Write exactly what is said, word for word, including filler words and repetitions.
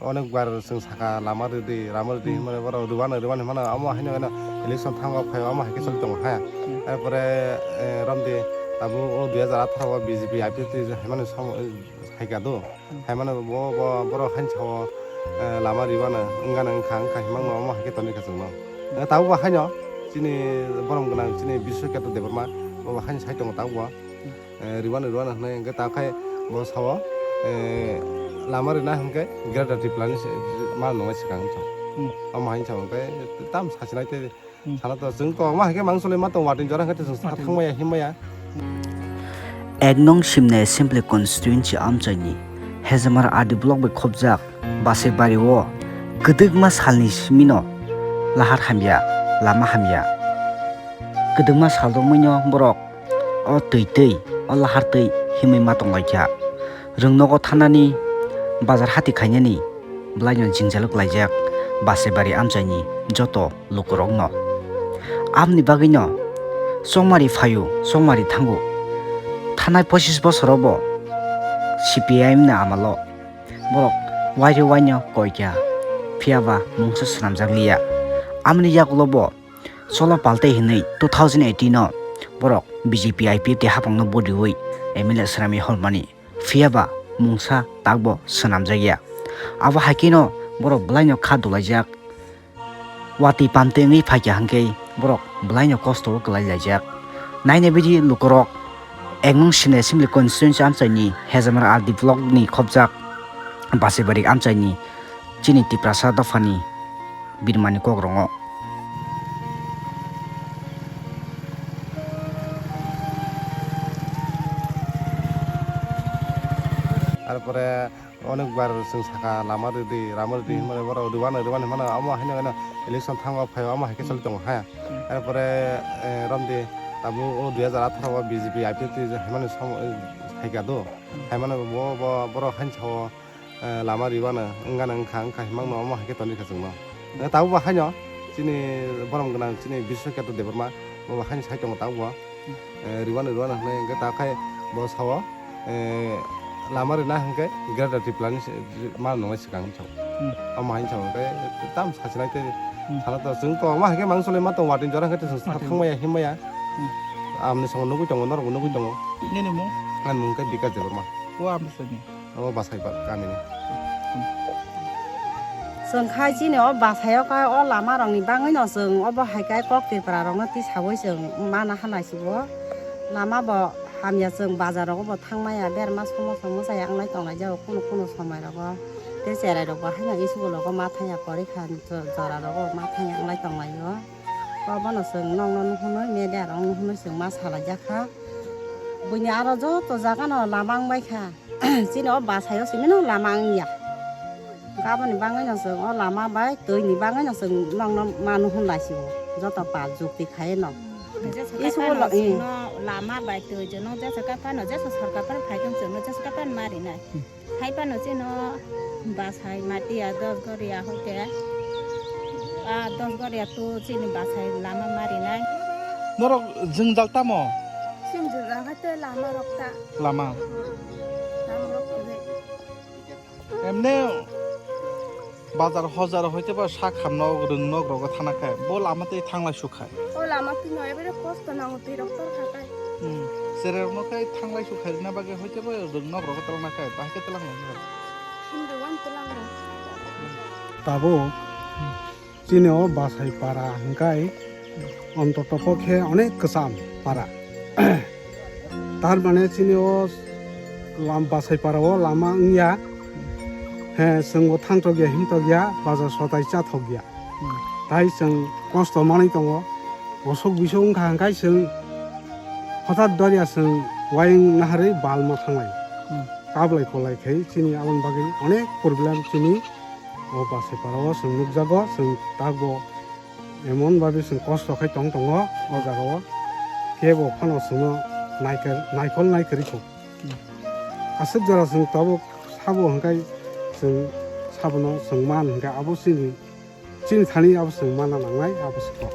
Onek bar chwng saka lama rwdi, lama rwdi Hmm. hinmani borok rwmani, rwmani hinmano amo haino haino election thango phaio amo hai khe choli tongo ha. Hmm. Tarpore, eh, romdi tabuk o dui hajar atharo o B J P I P F T hinmani somo, eh, hai kha do. Hmm. Hai mano bo, bo, borok haino sao, eh, lama rwmano wngano wngkha, wngkha hinmano amo hai khe toni kha chwngno. Hmm. Eh, tabuk bo haino chini borom gwnang chini Biswa Ketro Debbarma bo haino sai tongo tabuk bo. Hmm. Eh, rwmani, rwmani hwnwi hwnkhe ta khai bo sao, eh, lama rwna hwnkhe Greater Tipraland se ma nungwi swkang wngkha. Hmm. Omo hai wngkha hwnkhe tam sachinai tei Hmm. sana to chwng to omo hai khe mang choli ma tong watwi jora hwnkhe chwng sakha Watwi. Thangmaya himmaya. Ek nong Simna Assembly Constituency amchaini Hejamar R D block bai khopjak Basaibari o kwdwkma salni simino lahar hamya, lama hamya. Kwdwkma sal tongmwino borok o twi twi, o lahar twi himwi ma tonglaikha. Rwngnogo thanani bazar hati khainani bwlaino jwngjalo kwlaijak Basaibari amchaini joto lukurokno. Aboni bagwino chongmari phaio, chongmari thango. Thanai pochis bosorobo C P I M ni amalo borok wairi waino koikha, phiyaba mungsa swnamjakliya. Amoni yagulobo cholo paltai hinwi two thousand eighteen o borok B J P I P F T hapangno vote riwi M L A swnamwi hormani, phiyaba mungsa takbo swnamjakya. Abo hai kheno borok bwlaino kha dulaijak, watwi pamtwi wngwi phaikha hwnkhe borok bwlaino kosto o kwlai laijak. Naina bidi lukurok ek nung Simna Assembly Constituency amchaini Hejamar R D block ni khopjak Basaibari amchaini chini Tiprasa dophani birmani kok rongo. Arpore onek bar chwng saka lama rwdi, lama rwdi Hmm. hinmani borok rwmani, rwmani hinmano amo haino haino election thango phaio amo hai khe choli tongo ha. Hmm. Arpore, eh, romdi tabuk o dui hajar atharo o B J P I P F T hinmani som-, eh, hai kha do. Hmm. Hai mano bo, bo, borok haino sao eh, lama rwmano wngano wngkha, wngkha hinmano omo hai khe toni kha chwngno. Eh, tabuk bo haino chini borom gwnang chini Biswa Ketro Debbarma bo haino sai tongo tabuk bo. Eh, rwmano, rwmano hwnwi hwnkhe ta khai bo sao, eh, lama rwna hwnkhe Greater Tipraland se ma nungwi swkang wngkha. Hmm. Omo haino sao hwnkhe tam sachinai tei Hmm. sana to chwng to omo hai khe mang choli ma tongo watwi jora hwnkhe chwng Watwi. Thangmaya himmaya. Hmm. Amni songo nugwi tongo, norokbo nugwi tongo. Nini mung? Ani mung khe Bikas Debbarma. O amni sani. Obo Basai ba-, kamini. Chwng khai chini o Basai o khai o lama rok ni bangwi no chwng obo hai khai kok Tripura rok no tisaui chwng mana halai si bo. Lama bo hamya chwng bazar rogo bo thang maya berma somo somo chaya wnglai tonglai jago kunu kunu somoi rogo. Tei cherai rok bo haino school rogo ma thangya porikha jora rogo ma thangya wnglai tonglai o. Obono chwng nokno nuhunwi media rok nuhunwi chwng ma salai jak kha. Buini aro joto jaga no lama wng bai kha. Chini o Basai o simi no lama wng ya. Aboni bangwi no chwng o lama bai twi ni bangwi no chwng nokno ma nuhun lai si o. Joto pal jukti khai no. Jesa School kaphano lo, eh. Chwngno lama bai twi chwngno jesa kaphano jesa sorkar phano phai tong chwngno jesa kaphano ma rinai. Hai phano chino Basai Matia dos goria hoite, ah, dos goria to chini Basai lama marinai. Norok jwngjal tamo? Chini jwngjal hai te lama rok ta. Lama. Lama rok ta. Emne bazar hojar hoite ba sak hamno rwngnok rogo thana khe bo lama tei thanglai sukha. O lama twi no ebere kosto nango, twi rok tor kha kai. Hmm. Chererokno kai thanglai su khairina bagwi hoite bo rwng nok rogo twlangna kai, bahai khe twlangnai khe. Hindu wan twlang rw. Tabuk chini o Basai para hwnkhe ontoto pokhe onek kwcham para. Tar mane chini o lam-, Basai para o lama wngya. He, chwng bo thangtok ya, himtok ya, bazar sotai chathok ya. Hmm. Tai chwng kosto manwi tongo. Osok bisok wngkha hwnkhe chwng hothat dorya chwng uayung naharwi bal ma thanglai. Hmm. Kablai kolai khai chini aboni bagwi onek problem chini o Basai para o chwng nukjago, chwng takbo emon babe chwng kosto khai tong tongo o jaga o. Kebo phano chwngno naikhe-, naikhol naikwrwi kho. Hmm. Aswk jora chwng tabuk sabo hwnkhe chwng sabono chwng man hwnkhe abo chini Chini thani abo chwng mana nangnai, abo se kok.